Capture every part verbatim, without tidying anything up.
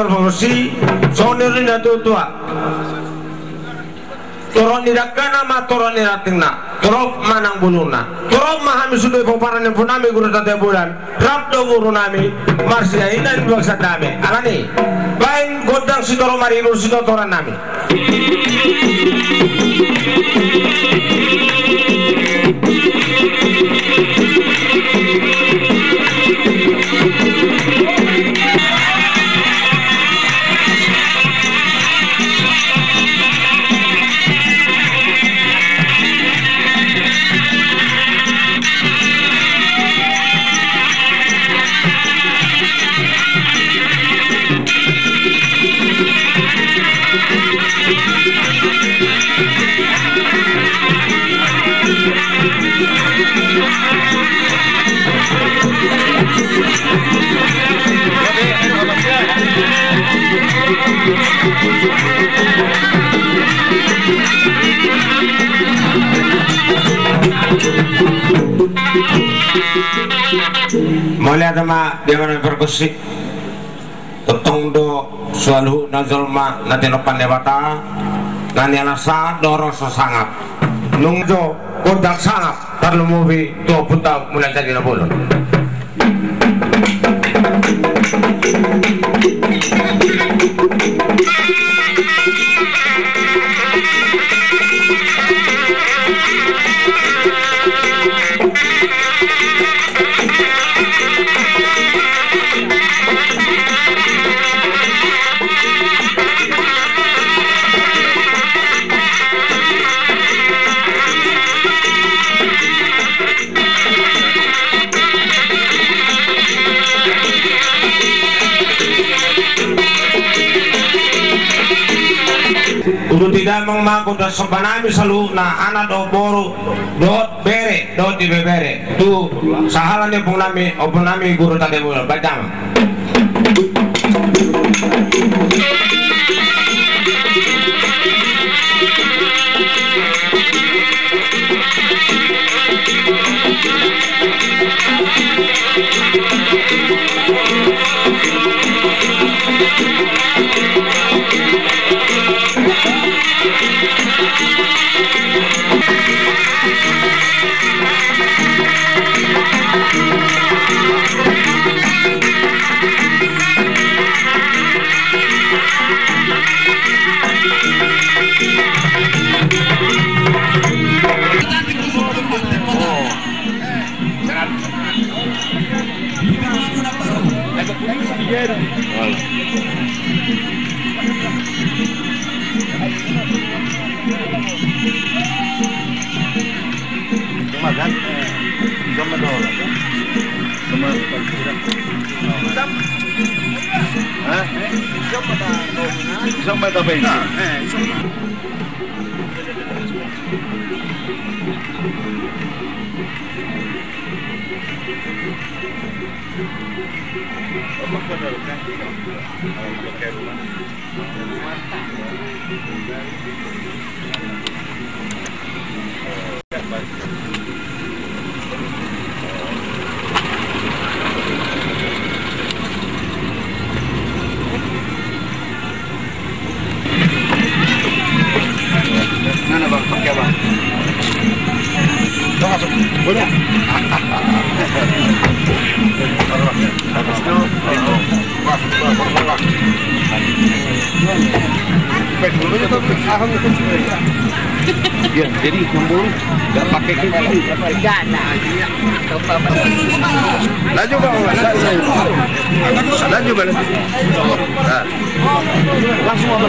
Songon i do natuatua. Torop ni dangkana ma torop ni rantingna, torop ma nang bulungna. Torop ma hami sude pomparan ni ompunami Guru Tatea Bulan, rap do gurunami, marsidaindain bangsa nami. Alani, baen gondang sitorop maribur sitotoran nami. Mauliate ma di hamu na pargonsi. Tongtong do saluhutna jolma na tinompa Debata, na nialap sahat do ro so sangap. Nunga jo gondang sangap tarlumobi tu ompunta Mulajadi Nabolon. Uduti damang ma gondang somba nami saluhutna, anak dohot boru, dohot bere dohot ibebere, tu sahala ni ompungnami, ompungnami Guru Tatea Bulan. Baen damang. Cuma kan, eh, cuma dolar, kan? Cuma, hah? Cuma tak apa ini? Nah, eh, cuma. Mana, Bang? Pakai, Bang. Bang, masuk. Boleh? Iya, jadi enam puluh nggak pakai kunci. Laju, Bang. Laju, Bang. Nah. Langsung apa?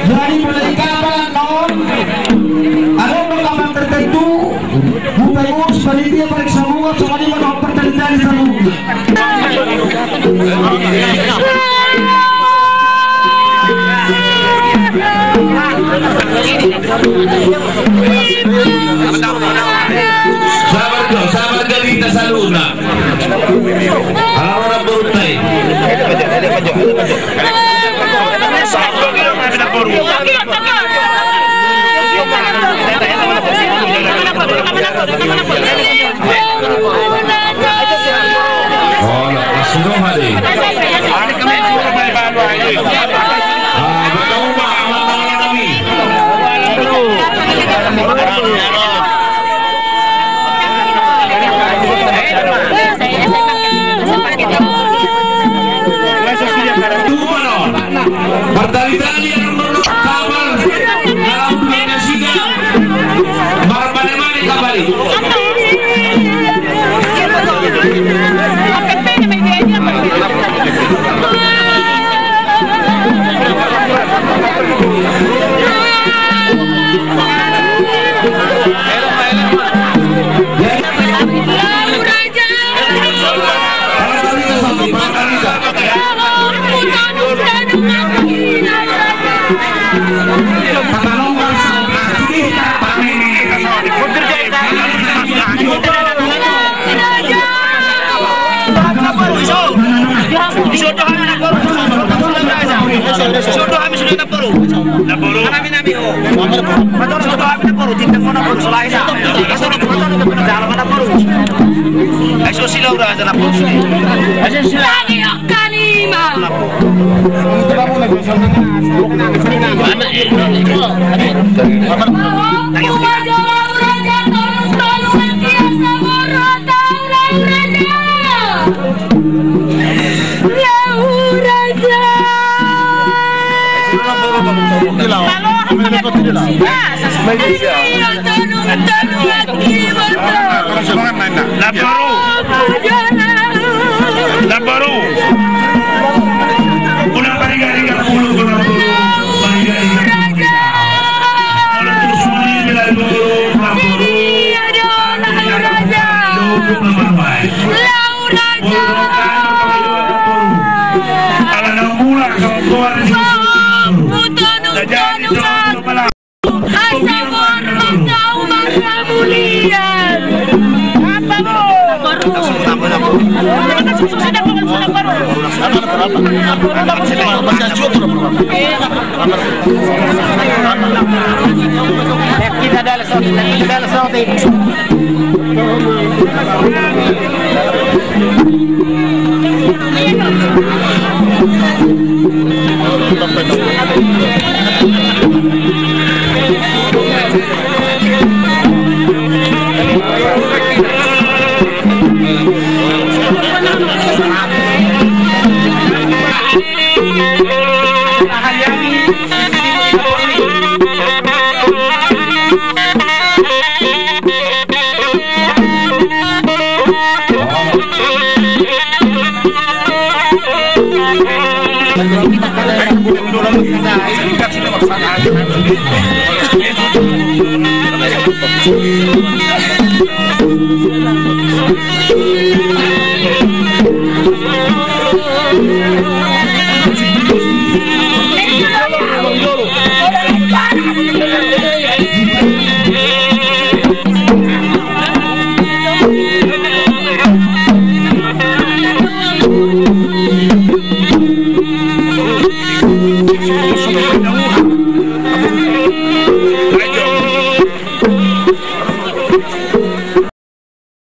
Jadi, pada di kapal on, adong do kapal tertentu, bukan urus panitia paling sambungan, soalnya pada pertandingan di sana. Sabar jo, sabar jo, hita saluhutna. Ala ro namborunta i. Martali-tali, adong do kapal na lampung na siga, marmane-mane kapal i. Namboru. Namboru. Unang pariga-riga pulu, unang pulu. Pariga-riga pulu.